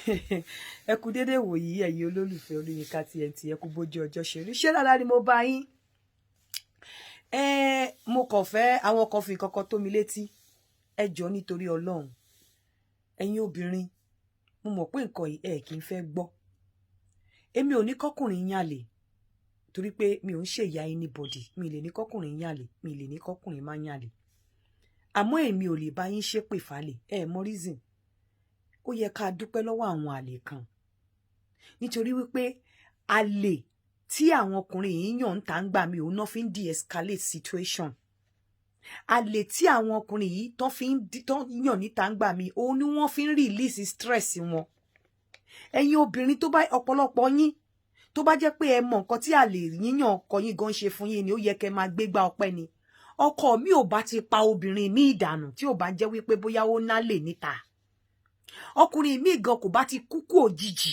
Ẹ kú dédé wòyí, ẹ̀yin olólùfẹ́ Olóyinka TNT. Ẹ kú bójú ọjọ́ ṣe rí. Ṣé dáadáa ni mo bá yín? Ẹ mo kàn fẹ́ àwọn kan fi kankan tó mi létí. Ẹ jọ̀ọ́, nítorí Ọlọ́run, ẹ̀yin obìnrin, mo mọ̀ pé nǹkan yìí ẹ kì í fẹ́ gbọ́. Èmi ò ní kọ́kùnrin yàlè, torí pé mi ò ń ṣèyá anybody. Mi lè ní kọ́kùnrin yàlè, mi lè ní kọ́kùnrin má yàlè, àmọ́ èmi ò lè bá yín ṣépè fálè. Ẹ mọ reason? Ó yẹ ká dúpẹ́ lọ́wọ́ àwọn àlè kan, nítorí wípé àlè tí àwọn ọkùnrin yìí yàn ń ta ń gbà mí, òun náà fi ń de-escalate situation. Àlè tí àwọn ọkùnrin yìí tó fi ń yàn níta ń gbà mí, òun ni wọ́n fi ń release stress wọn. Ẹ̀yin obìnrin, tó bá ọ̀pọ̀lọpọ̀ yín, tó bá jẹ́ pé ẹ mọ nǹkan tí àlè yíyàn ọkọ yín gan ṣe fún yín ni, ó yẹ kẹ́ máa gbégbá ọpẹ́ ni. Ọkọ mi ò bá ti pa obìnrin mi ìdànù tí ò bá jẹ́ wípé bóyá ó nálè níta. Ọkùnrin mi gan kò bá ti kúkú òjijì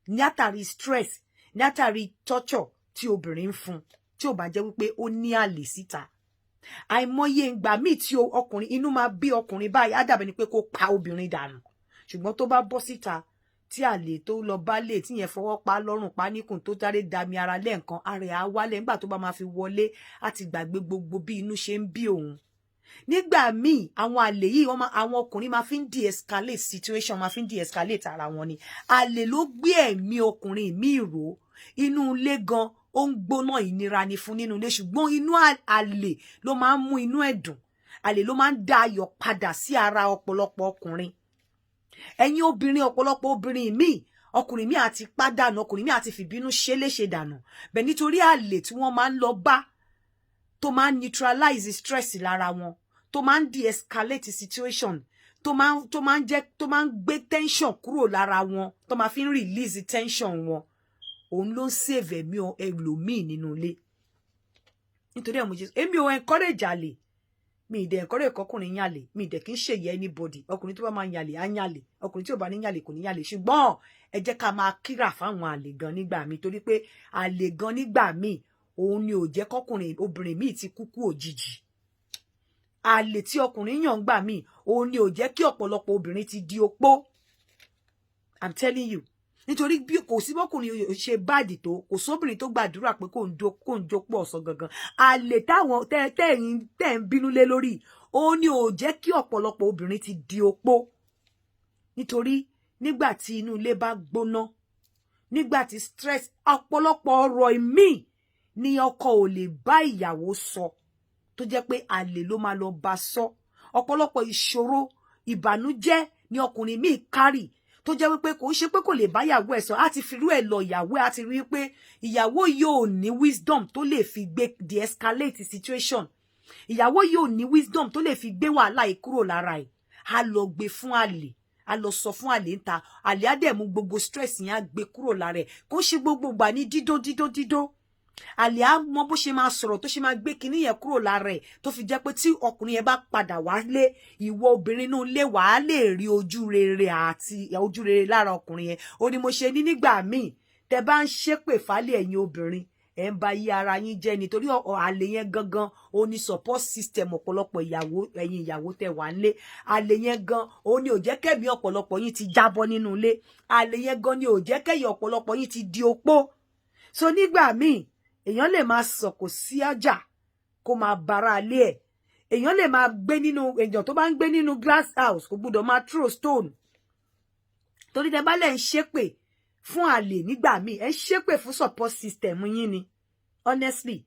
ní àtàrí stress, ní àtàrí torture tí obìnrin ń fún, tí ò bá jẹ́ wípé ó ní àlè síta. Àìmọye ìgbà míì tí ọkùnrin, inú máa bí ọkùnrin báyìí, á dàbí ni pé kó pa obìnrin dànù, ṣùgbọ́n tó bá bọ́ síta, tí àlè tó lọ bá lè tí yẹn fọwọ́ pa lọ́rùn, pa níkùn, tó sáré dami ara lẹ́ẹ̀kan, ara ẹ̀ á wálẹ̀. Nígbà tó bá máa fi wọlé, á ti gbàgbé gbogbo bí inú ṣe ń bí òun. Nígbà míì, àwọn àlè yìí, wọ́n máa, àwọn ọkùnrin máa fi ń de-escalate situation, máa fi ń de-escalate ara wọn ni. Àlè ló gbé ẹ̀mí ọkùnrin míì ró. Inú ilé gan ó ń gbóná, ìnira ni fún nínú ilé, ṣùgbọ́n inú àlè ló máa ń mú inú ẹ̀ dùn. Àlè ló máa ń dá ayọ̀ padà sí ara ọ̀pọ̀lọpọ̀ ọkùnrin. Ẹ̀yin obìnrin, ọ̀pọ̀lọpọ̀ obìnrin míì, ọkùnrin míì àti pádànù, ọkùnrin míì àti fìbínú ṣe léṣe dànù bẹ́ẹ̀, nítorí àlè tí wọ́n máa ń lọ bá, tó máa ń neutralize stress lára wọn, tó máa ń de-escalate situation, tó máa ń jẹ́ tó máa ń gbé tension kúrò lára wọn, tó máa fi ń release tension wọn, òun ló ń save ẹ̀mí ẹlòmíì nínú ilé. Nítorí ẹ̀ mo ṣe, èmi ò encourage àlè, mi ì dẹ̀ encourage kọkùnrin yàlè, mi ì dẹ̀ kí ń ṣèyẹ anybody. Ọkùnrin tó bá máa yàlè á yàlè, ọkùnrin tí ò bá ní yàlè kò ní yàlè. Ṣùgbọ́n ẹ jẹ́ ká máa kíra fáwọn àlè gan nígbà míì, torí pé àlè gan nígbà míì, òun ni ò jẹ́ kọkùnrin, obìnrin míì ti kúkú òjijì. Àlè tí ọkùnrin yàn gbà míì, òun ni ò jẹ́ kí ọ̀pọ̀lọpọ̀ obìnrin ti di opó. I'm telling you, nítorí bí kò sí bọ́kùnrin ṣe bad tó, kò sóbìnrin tó gbàdúrà pé kò ń jópọ̀ ọ̀sán gangan. Àlè táwọn tẹ́yìn tẹ́ ń bínú lé lórí, òun ni ò jẹ́ kí ọ̀pọ̀lọpọ̀ obìnrin ti di opó, nítorí nígbà tí inú ilé bá gbóná, nígbà tí stress, ọ̀pọ̀lọpọ̀ ọ̀rọ̀ míì ni ọkọ ò lè bá ìyàwó sọ, tó jẹ́ pé àlè ló máa lọ bá sọ. Ọ̀pọ̀lọpọ̀ ìṣòro, ìbànújẹ́ ni ọkùnrin míì kárì, tó jẹ́ wípé kò ń ṣe pé kò lè bá ìyàwó ẹ̀ sọ, á ti firú ẹ̀ lọ ìyàwó ẹ̀, á ti rí pé ìyàwó yóò ní wisdom tó lè fi gbé de-escalate situation, ìyàwó yóò ní wisdom tó lè fi gbé wàhálà yìí kúrò lára ẹ̀, á lọ gbé fún àlè, á lọ sọ fún àlè ń ta. Àlè á dẹ̀ mú gbogbo stress yẹn, á gbé kúrò lára ẹ̀. Kò ń ṣe gbogbo ìgbà ní dídó dídó dídó. Àlè á mọ bó ṣe máa sọ̀rọ̀, tó ṣe máa gbé kinní yẹn kúrò lára ẹ̀, tó fi jẹ́ pé tí ọkùnrin yẹn bá padà wálé, ìwọ obìnrin inú ilé, wàá lè rí ojú rere àti ojú rere lára ọkùnrin yẹn. Ó ní mo ṣe ní nígbà míì, tẹ bá ń ṣépè fálẹ̀, ẹ̀yin obìnrin, ẹ̀ ń ba yí ara yín jẹ́, nítorí àlè yẹn gangan ó ní support system ọ̀pọ̀lọpọ̀ ìyàwó. Ẹ̀yin ìyàwó tẹ wà nílé, àlè yẹn gan ó ní ò jẹ́ kẹ́mi ọ̀pọ̀lọpọ̀ yín ti jábọ́ nínú ilé. Àlè yẹn gan ni ò jẹ́ kẹ́yìn ọ̀pọ̀lọpọ̀ yín ti di opó. So nígbà míì, èèyàn lè máa sọ̀kò sí ọjà, kó máa bara alé ẹ̀. Èèyàn lè máa gbé nínú, èèyàn tó bá ń gbé nínú glass house kò gbúdọ̀ máa throw stone, torí tẹ bá lẹ̀ ń ṣépè fún àlè nígbà míì, ẹ ń ṣépè fún support system yín ni, honestly,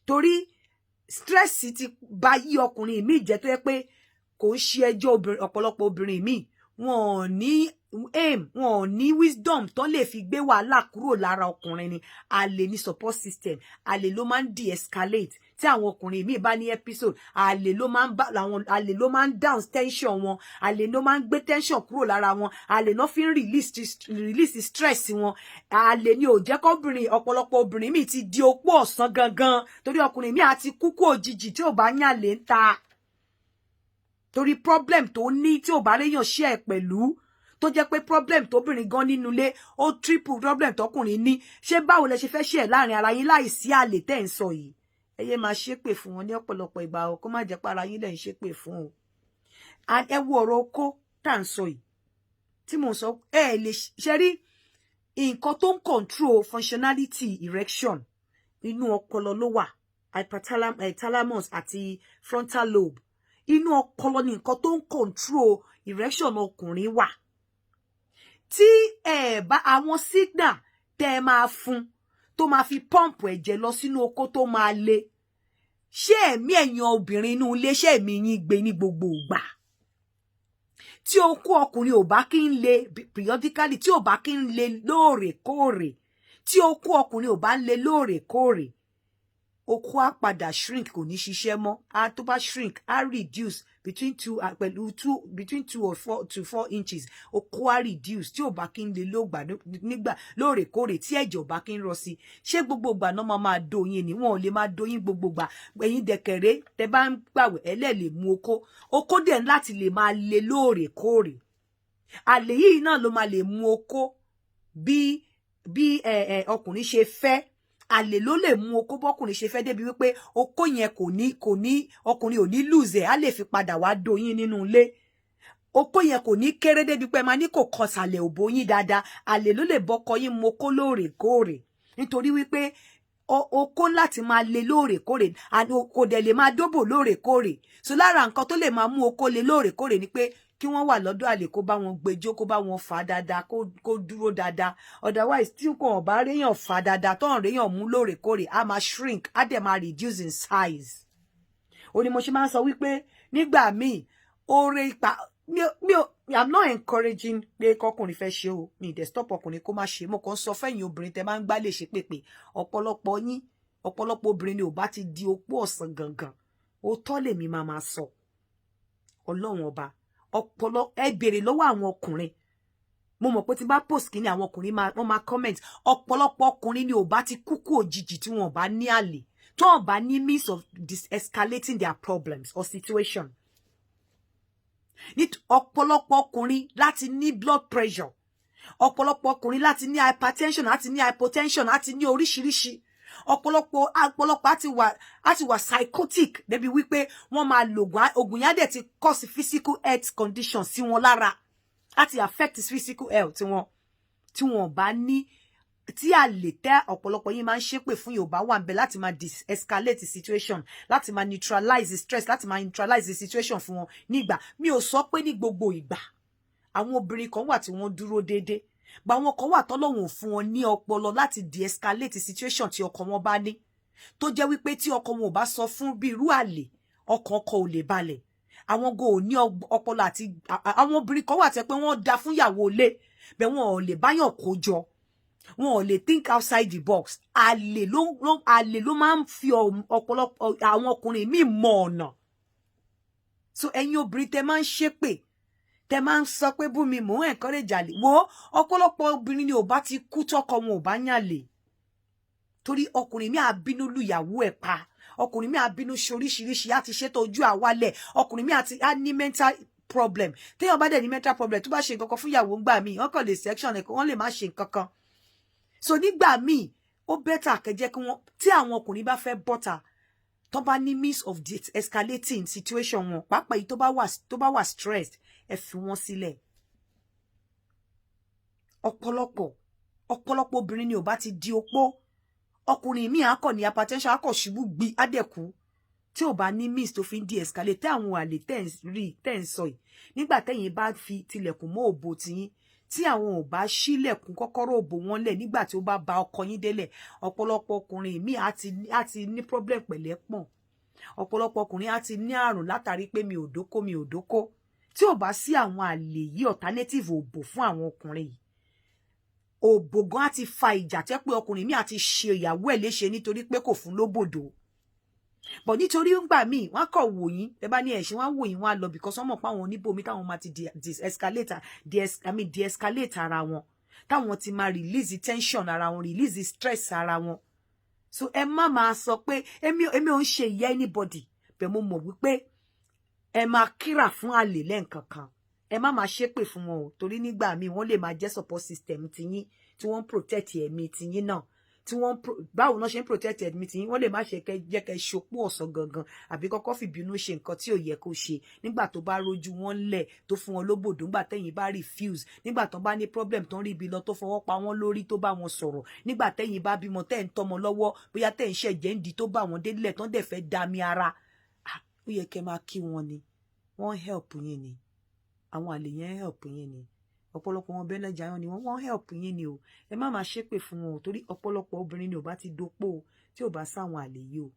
torí stress ti bà yí ọkùnrin míì jẹ́, tó yẹ pé kò ń ṣe ẹjọ́ ọ̀pọ̀lọpọ̀ obìnrin míì. Wọn ò ní aim, wọn ò ní wisdom tó lè fi gbé wàhálà kúrò lára ọkùnrin ni. Àlè ní support system, àlè ló máa ń de-escalate. Tí àwọn ọkùnrin míì bá ní episode, àlè ló máa ń bá àwọn, àlè ló máa ń down tension wọn, àlè ló máa ń gbé tension kúrò lára wọn, àlè náà fi ń release stress wọn. Àlè ni ò jẹ́ kọ́bìnrin, ọ̀pọ̀lọpọ̀ obìnrin míì ti di opó ọ̀sán gangan, torí ọkùnrin míì àti kúkú òjijì tí ò bá yàn lè ń ta, torí problem tó ní, tí ò bá réyàn share pẹ̀lú, tó jẹ́ pé problem tóbìnrin gan nínú ilé, ó triple problem tọkùnrin ní. Ṣé báwo lẹ ṣe fẹ́ share láàrin ara yín láì sí àlè tẹ́ ń sọ yìí? Ẹ yé máa ṣépè fún wọn ní ọ̀pọ̀lọpọ̀ ìgbà o, kó má jẹ́ pé ara yín lẹ̀ ń ṣépè fún o. Ẹ wo ọ̀rọ̀ okó tá à ń sọ yìí. Tí mò ń sọ, ẹ lè ṣe rí nǹkan tó ń control functionality erection, inú ọpọlọ ló wà, hypothalamus àti frontal lobe. Inú ọpọlọ ni nǹkan tó ń control erection ọkùnrin wà. Tí ẹ bá àwọn signal tẹ́ ẹ máa fún tó máa fi pump ẹ̀jẹ̀ lọ sínú okó tó máa le, ṣé ẹ̀mí ẹ̀yin obìnrin inú ilé, ṣé ẹ̀mí yín gbé ní gbogbo ìgbà? Tí okó ọkùnrin ò bá kí ń le periodically, tí ò bá kí ń le lóòrèkóòrè, tí okó ọkùnrin ò bá ń le lóòrèkóòrè, okó á padà shrink, kò ní ṣiṣẹ́ mọ́. Á tó bá shrink, á reduce between two, pẹ̀lú two, between 2 or 4 to 4 inches. Okó á reduce tí ò bá kí ń le lóògbà nígbà lóòrèkóòrè, tí ẹ̀jẹ̀ ò bá kí ń rọ sí. Ṣé gbogbo ìgbà náà máa máa dóyin ni? Wọn ò lè máa dóyin gbogbo ìgbà. Ẹ̀yin dẹ̀kẹ̀rẹ́, tẹ bá ń gbàwẹ̀, ẹlẹ́ lè mú okó. Okó dẹ̀ láti lè máa le lóòrèkóòrè. Àlè yìí náà ló máa lè mú okó bí ọkùnrin ṣe fẹ́. Àlè ló lè mú okó bọ́kùnrin ṣe fẹ́, débi wípé okó yẹn kò ní ọkùnrin ò ní lose ẹ̀, á lè fi padà wá dóyin nínú ilé. Okó yẹn kò ní kéré débi pé máa ní kò kọsàlẹ̀ òbó yín dáadáa. Àlè ló lè bọ́kọ yín mú okó lóòrèkóòrè, nítorí wípé okó láti máa le lóòrèkóòrè, kò dẹ̀ lè máa dóbò lóòrèkóòrè. So lára nǹkan tó lè máa mú okó le lóòrèkóòrè ni pé kí wọ́n wà lọ́dọ̀ àlè, kó bá wọn gbẹjọ́, kó bá wọn fà dáadáa, kó dúró dáadáa. Otherwise, tí kò bá réyàn fà dáadáa, tó ń réyàn mú lóòrèkóòrè, á máa shrink, á dẹ̀ máa reduce in size. Ó ní mo ṣe máa ń sọ wípé nígbà míì, oore ipa mi ò, I'm not encouraging pé kọkùnrin fẹ́ ṣe o. Mi dẹ̀ stop ọkùnrin kó má ṣe. Mo kàn ń sọ fẹ́yìn obìnrin tẹ máa ń gbá lè ṣe pèpè. Ọ̀pọ̀lọpọ̀ yín, ọ̀pọ̀lọpọ̀ obìnrin ni ò bá ti di opó ọ̀sán gangan. Òótọ́ lèmi máa máa sọ. Ọlọ́run Ọba, ọpọlọ, ẹ béèrè lọ́wọ́ àwọn ọkùnrin. Mo mọ̀ pé tí bá post kíní, àwọn ọkùnrin máa, wọ́n máa comment. Ọ̀pọ̀lọpọ̀ ọkùnrin ni ò bá ti kúkú òjijì tí wọn ò bá ní àlè, tó ò bá ní means of de-escalating their problems or situation. Ní ọ̀pọ̀lọpọ̀ ọkùnrin láti ní blood pressure, ọ̀pọ̀lọpọ̀ ọkùnrin láti ní hypertension, láti ní hypotension, láti ní oríṣiríṣi. Ọ̀pọ̀lọpọ̀ á ti wà psychotic débi wípé wọ́n máa lògùn, ògùn yẹn á dẹ̀ ti cause physical health condition sí wọn lára, á ti affect physical health wọn. Tí wọn bá ní tí a lè tẹ, ọ̀pọ̀lọpọ̀ yín máa ń ṣépè fún Yorùbá wà ń bẹ láti máa de-escalate the situation, láti máa neutralize the stress, láti máa neutralize the situation fún wọn nígbà. Mi ò sọ pé ní gbogbo ìgbà. Àwọn obìnrin kan wà tí wọ́n dúró déédéé, gba àwọn kan wà tọ́lọ́hun ò fún wọn ní ọpọlọ láti de-escalate situation tí ọkọ wọn bá ní, tó jẹ́ wípé tí ọkọ wọn ò bá sọ fún bí irú àlè, ọkàn ọkọ ò lè balẹ̀. Àwọn go ò ní ọpọlọ. Àti àwọn obìnrin kan wà tẹ́ pé wọ́n da fún ìyàwó ilé bẹ́ẹ̀, wọn ò lè báyàn kó jọ, wọn ò lè think outside the box. Àlè ló máa ń fi ọ̀pọ̀lọpọ̀ àwọn ọkùnrin míì mọ ọ̀nà. So ẹ̀yin obìnrin tẹ́ máa ń ṣépè, tẹ́ máa ń sọ pé bú mi, mò ń encourage àlè. Wo, ọ̀pọ̀lọpọ̀ obìnrin ni ò bá ti kú tọkọ wọn ò bá yàn lè, torí ọkùnrin mi àbínú lùyàwó ẹ̀ pa, ọkùnrin mi àbínú ṣoríṣiríṣi, á ti ṣètò ojú àwálẹ̀, ọkùnrin mi àti á ní mental problem. Téèyàn bá dẹ̀ ní mental problem, tó bá ṣe nǹkan kan fún ìyàwó ńgbà míì, wọ́n kàn lè section ẹ̀, wọ́n lè má ṣe nǹkan kan. So nígbà míì, ó better kẹjẹ kí wọ́n, tí àwọn ọkùnrin bá fẹ́ bọ́ta, tó bá ní means of de-escalating situation wọn, pàápàá èyí tó bá wà stressed, ẹ fi wọ́n sílẹ̀. Ọ̀pọ̀lọpọ̀ obìnrin ni ò bá ti di opó. Ọkùnrin míì á kọ̀ ní hypertension, á kọ̀ ṣubú gbi, á dẹ̀ kú, tí ò bá ní means tó fi ń de-escalate. Tẹ́ àwọn àlè tẹ́ ń rí, tẹ́ ń sọ yìí, nígbà tẹ́yìn bá fi tilẹ̀kùn mọ́ òbò tiyín, tí àwọn ò bá ṣílẹ̀kùn kọ́kọ́rọ́ òbò wọn lẹ̀ nígbà tí ó bá ba ọkọ yín délẹ̀, ọ̀pọ̀lọpọ̀ ọkùnrin míì á ti ní problem pẹ̀lẹ́ pọ̀n. Ọ̀pọ̀lọpọ̀ ọkùnrin á ti ní àrùn látàrí pé mi ò dóko, mi ò dóko. Tí ò bá sí àwọn àlè yìí, alternative òbò fún àwọn ọkùnrin yìí, òbò gan á ti fa ìjà tẹ́ pé ọkùnrin míì á ti ṣe ìyàwó ẹ̀ léṣe nítorí pé kò fún lóbòdò. But nítorí ńgbà míì, wọ́n kàn wò yín, ẹ bá ní ẹ̀ṣin, wọ́n wò yín, wọ́n á lọ, because wọ́n mọ̀ pé àwọn oníbòmí táwọn máa ti de-escalate, I mean, de-escalate ara wọn, táwọn ti máa release tension ara wọn, release stress ara wọn. So ẹ má máa sọ pé èmi ò ń ṣe ìyá anybody bẹ́ẹ̀. Mo mọ̀ wípé ẹ máa kíra fún àlè lẹ́ǹkankan. Ẹ má máa ṣépè fún wọn o, torí nígbà míì, wọ́n lè máa jẹ́ support system tiyín tí wọ́n ń protect ẹ̀mí tiyín náà. Tí wọ́n, báwo náà ṣe ń protect ẹ̀mí tí wọ́n lè má ṣe jẹ́ kẹ́ ṣopó ọ̀sán gangan, àbí kọ́kọ́ fìbínú ṣe nǹkan tí ò yẹ kó ṣe nígbà tó bá rójú wọn lẹ̀, tó fún wọn lóbòdó, nígbà tẹ́yìn bá refuse, nígbà tó bá ní problem, tó ń rí ibi lọ, tó fọwọ́ pa wọ́n lórí, tó bá wọn sọ̀rọ̀, nígbà tẹ́yìn bá bímọ, tẹ́ ń tọ́mọ lọ́wọ́, bóyá tẹ́ ń ṣẹ̀jẹ̀ ń di, tó bá wọn délẹ̀, tó ń dẹ̀ fẹ́ dami ara. Ó yẹ kẹ́ máa kí wọn ni. Wọ́n help yín ni. Àwọn àlè yẹn help yín ni. Ọ̀pọ̀lọpọ̀ wọn bẹ́ẹ̀ lẹ́jà ni wọ́n, wọ́n help yín ni o. Ẹ má máa ṣépè fún wọn o, torí ọ̀pọ̀lọpọ̀ obìnrin ni ò bá ti dopó o tí ò bá sáwọn àlè yìí o.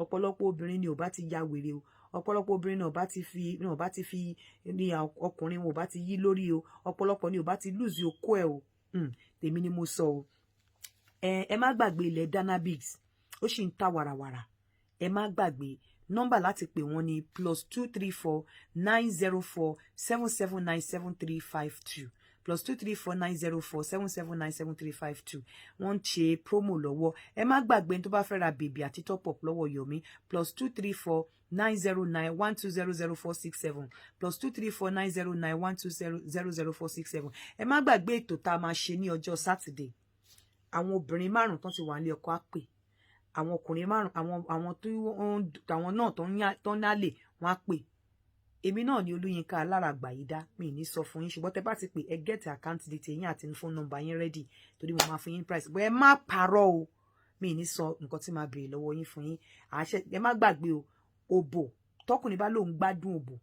Ọ̀pọ̀lọpọ̀ obìnrin ni ò bá ti ya wèrè o. Ọ̀pọ̀lọpọ̀ obìnrin náà bá ti fi náà bá ti fi ní ọkùnrin wọn ò bá ti yí lórí o. Ọ̀pọ̀lọpọ̀ ni ò bá ti lose okó ẹ o. Tèmi ni mo sọ o. Ẹ má gbàgbé ilẹ̀ Danabix, ó sì ń ta wàràwàrà. Ẹ má gbàgbé nọ́mbà láti pè wọ́n ní +234 904 779 7352, +234 904 779 7352. Wọ́n ń ṣe promo lọ́wọ́. Ẹ má gbàgbé, tó bá fẹ́ ra bèbí àti top up lọ́wọ́ Yomi, +234 909 120 0467, +234 909 120 00467. Ẹ má gbàgbé ètò tá a máa ṣe ní ọjọ́ Saturday. Àwọn obìnrin márùn tán ti wà ní ọkọ á pè, àwọn ọkùnrin márùn, àwọn tó àwọn náà tó ń nálè, wọn á pè. Èmi náà ni Olúyinká Alára Gbàyídá. Mi ní sọ fún yín, ṣùgbọ́n tẹ́ bá ti pè, ẹ get account detail yín àti phone number yín ready, torí mo máa fún yín price bọ́. Ẹ má parọ́ o. Mi ní sọ nǹkan tí màá béèrè lọ́wọ́ yín fún yín. Àṣẹ, ẹ má gbàgbé o. Òbò, tọkùnrin bá lóun gbádùn òbò,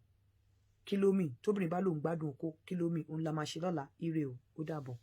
kí ló mì? Tóbìnrin bá lóun gbádùn okó, kí ló mì? Òun la máa ṣe lọ́la. Ire o, ó dàbọ̀.